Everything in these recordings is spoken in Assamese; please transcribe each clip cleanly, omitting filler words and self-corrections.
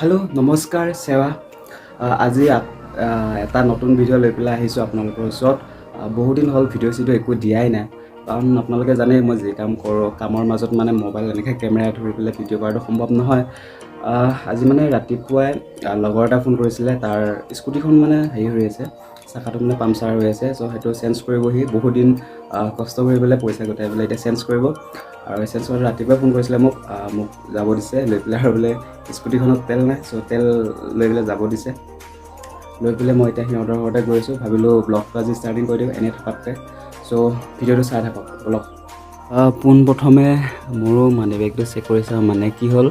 হেল্ল' নমস্কাৰ সেৱা। আজি এটা নতুন ভিডিঅ' লৈ পেলাই আহিছোঁ আপোনালোকৰ ওচৰত। বহুদিন হ'ল ভিডিঅ' চিডিঅ' একো দিয়াই নাই, কাৰণ আপোনালোকে জানেই মই যি কাম কৰোঁ, কামৰ মাজত মানে মোবাইল এনেকৈ কেমেৰা ধৰি পেলাই ভিডিঅ' কৰাটো সম্ভৱ নহয়। আজি মানে ৰাতিপুৱাই লগৰ এটা ফোন কৰিছিলে, তাৰ স্কুটিখন মানে হেৰি হৈ আছে, চাকাটো মানে পামচাৰ হৈ আছে। চ' সেইটো চেঞ্জ কৰিবহি। বহুত দিন কষ্ট কৰি পেলাই পইচা গোটাই পেলাই এতিয়া চেঞ্জ কৰিব। আৰু চেঞ্জ কৰোঁতে ৰাতিপুৱাই ফোন কৰিছিলে মোক, মোক যাব দিছে লৈ পেলাই, আৰু বোলে স্কুটিখনত তেল নাই, চ' তেল লৈ পেলাই যাব দিছে। লৈ পেলাই মই এতিয়া সিহঁতৰ ঘৰতে গৈ আছোঁ। ভাবিলোঁ ব্লগটো আজি ষ্টাৰ্টিং কৰি দিওঁ এনেই থকাতকৈ। চ' ভিডিঅ'টো চাই থাকক অলপ। পোনপ্ৰথমে মোৰো মানি বেগটো চেক কৰি চাওঁ, মানে কি হ'ল,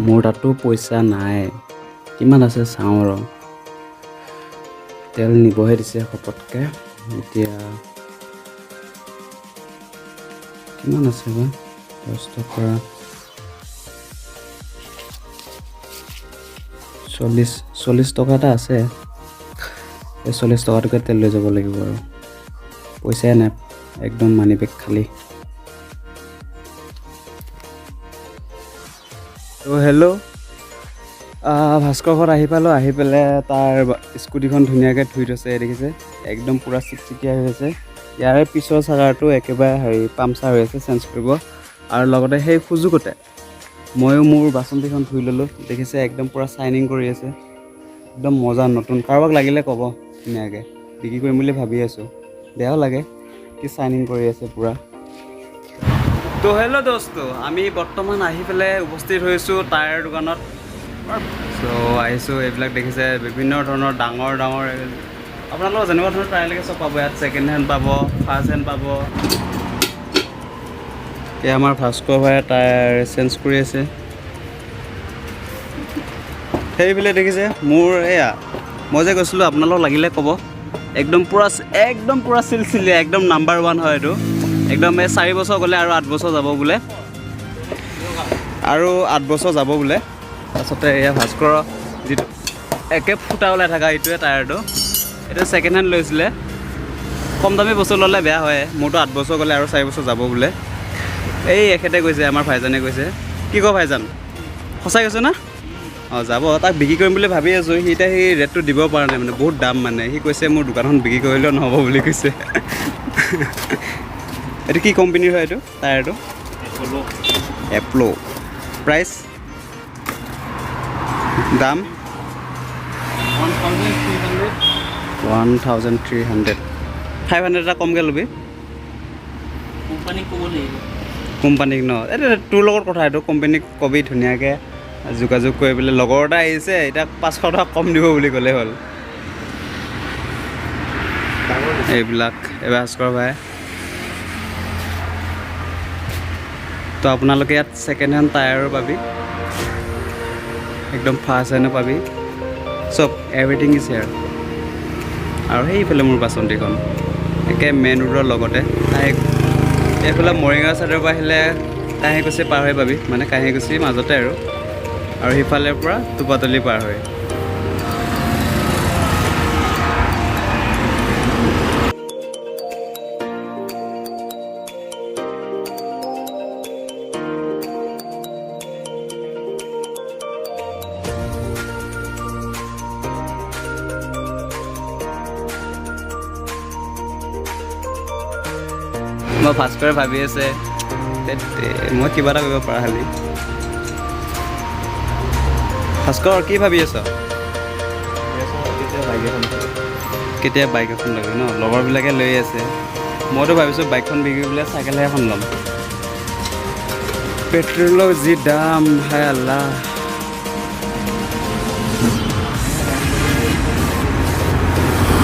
মোৰ তাতো পইচা নাই, কিমান আছে চাওঁ আৰু। তেল নিবহে দিছে শপতকৈ। এতিয়া কিমান আছে বা, 10 টকা, 40, 40 টকা এটা আছে। এই 40 টকাটোকে তেল লৈ যাব লাগিব আৰু পইচাই নাই, একদম মানি বেগ খালী। ত' হেল্ল', ভাস্কৰ ঘৰত আহি পালোঁ। আহি পেলাই তাৰ স্কুটিখন ধুনীয়াকৈ ধুই থৈছে, দেখিছে, একদম পূৰা চিকচিকীয়া হৈ আছে। ইয়াৰে পিছৰ চাকাটো একেবাৰে হেৰি পামচাৰ হৈ আছে, চেঞ্জ কৰিব। আৰু লগতে সেই সুযোগতে ময়ো মোৰ বাচন্তীখন ধুই ল'লোঁ। দেখিছে, একদম পূৰা চাইনিং কৰি আছে, একদম মজা নতুন। কাৰোবাক লাগিলে ক'ব, ধুনীয়াকৈ বিক্ৰী কৰিম বুলি ভাবি আছোঁ। বেয়াও লাগে, কি চাইনিং কৰি আছে পূৰা। তো হেল্ল' দোস্ত, আমি বৰ্তমান আহি পেলাই উপস্থিত হৈছোঁ টায়াৰ দোকানত। চ' আহিছোঁ, এইবিলাক দেখিছে, বিভিন্ন ধৰণৰ ডাঙৰ ডাঙৰ, আপোনালোকৰ যেনেকুৱা ধৰণৰ টায়াৰ লাগে চব পাব ইয়াত। ছেকেণ্ড হেণ্ড পাব, ফাৰ্ষ্ট হেণ্ড পাব। এই আমাৰ ভাস্কৰ ভাইয়ে টায়াৰ চেঞ্জ কৰি আছে। সেইফালে দেখিছে মোৰ এয়া, মই যে কৈছিলোঁ আপোনালোকক লাগিলে ক'ব, একদম পূৰা চিলচিলীয়া, একদম নাম্বাৰ ওৱান হয় এইটো। একদম এই 4 বছৰ গ'লে আৰু 8 বছৰ যাব বোলে, আৰু 8 বছৰ যাব বোলে। তাৰপাছতে এয়া ভাস্কৰৰ যিটো একে ফুটা ওলাই থকা এইটোৱে টায়াৰটো, এইটো ছেকেণ্ড হেণ্ড লৈছিলে। কম দামী বস্তু ল'লে বেয়া হয়। মোৰতো 8 বছৰ গ'লে আৰু 4 বছৰ যাব বোলে। এই এখেতে কৈছে, আমাৰ ভাইজানে কৈছে। কি কয় ভাইজান, সঁচাই কৈছে না? অঁ, যাব। তাক বিক্ৰী কৰিম বুলি ভাবি আছোঁ। সি এতিয়া সি ৰেটটো দিব পৰা নাই, মানে বহুত দাম। মানে সি কৈছে মোৰ দোকানখন বিক্ৰী কৰিলেও নহ'ব বুলি কৈছে। এইটো কি কোম্পানীৰ হয় এইটো টায়াৰটো? এপল'। প্ৰাইচ, দাম? 1300। 1300। 500 এটা কমকৈ ল'বি। কোম্পানীক ক'ব লাগিব। কোম্পানীক ন, এইটো তোৰ লগত কথা। এইটো কোম্পানীক কবি, ধুনীয়াকৈ যোগাযোগ কৰি পেলাই, লগৰ এটা আহিছে, এতিয়া 500 টকা কম দিব বুলি ক'লে হ'ল। এইবিলাক এইবাৰ ভাস্কৰ ভাই। তো আপোনালোকে ইয়াত ছেকেণ্ড হেণ্ড টায়াৰো পাবি, একদম ফাৰ্ষ্ট হেণ্ডো পাবি, চব এভৰিথিং is hair. আৰু সেইফালে মোৰ বাচন্তীখন একে মেইন ৰোডৰ লগতে। কাঁহী এইফালে মৰিগাঁও ছাইডৰ পৰা আহিলে কাঁহীকুচি পাৰ হৈ পাবি, মানে কাঁহীকুচিৰ মাজতে আৰু সিফালৰ পৰা টোপাতলি পাৰ হৈ। মই ভাস্কৰে ভাবি আছে, ধেৎ, মই কিবা এটা কৰিব পৰা খালি। ভাস্কৰ, কি ভাবি আছ? কেতিয়া বাইক এখন? কেতিয়া বাইক এখন ল'বি ন? লগৰবিলাকে লৈ আছে। মইতো ভাবিছোঁ বাইকখন বিক্ৰী পেলাই চাইকেলহে এখন ল'ম। পেট্ৰলৰ যি দাম, হায় আল্লাহ।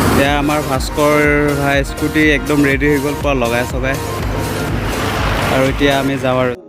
এতিয়া আমাৰ ভাস্কৰ ভাই স্কুটি একদম ৰেডি হৈ গ'ল, পূৰা লগাই চগাই। আৰু এতিয়া আমি যাওঁ আৰু।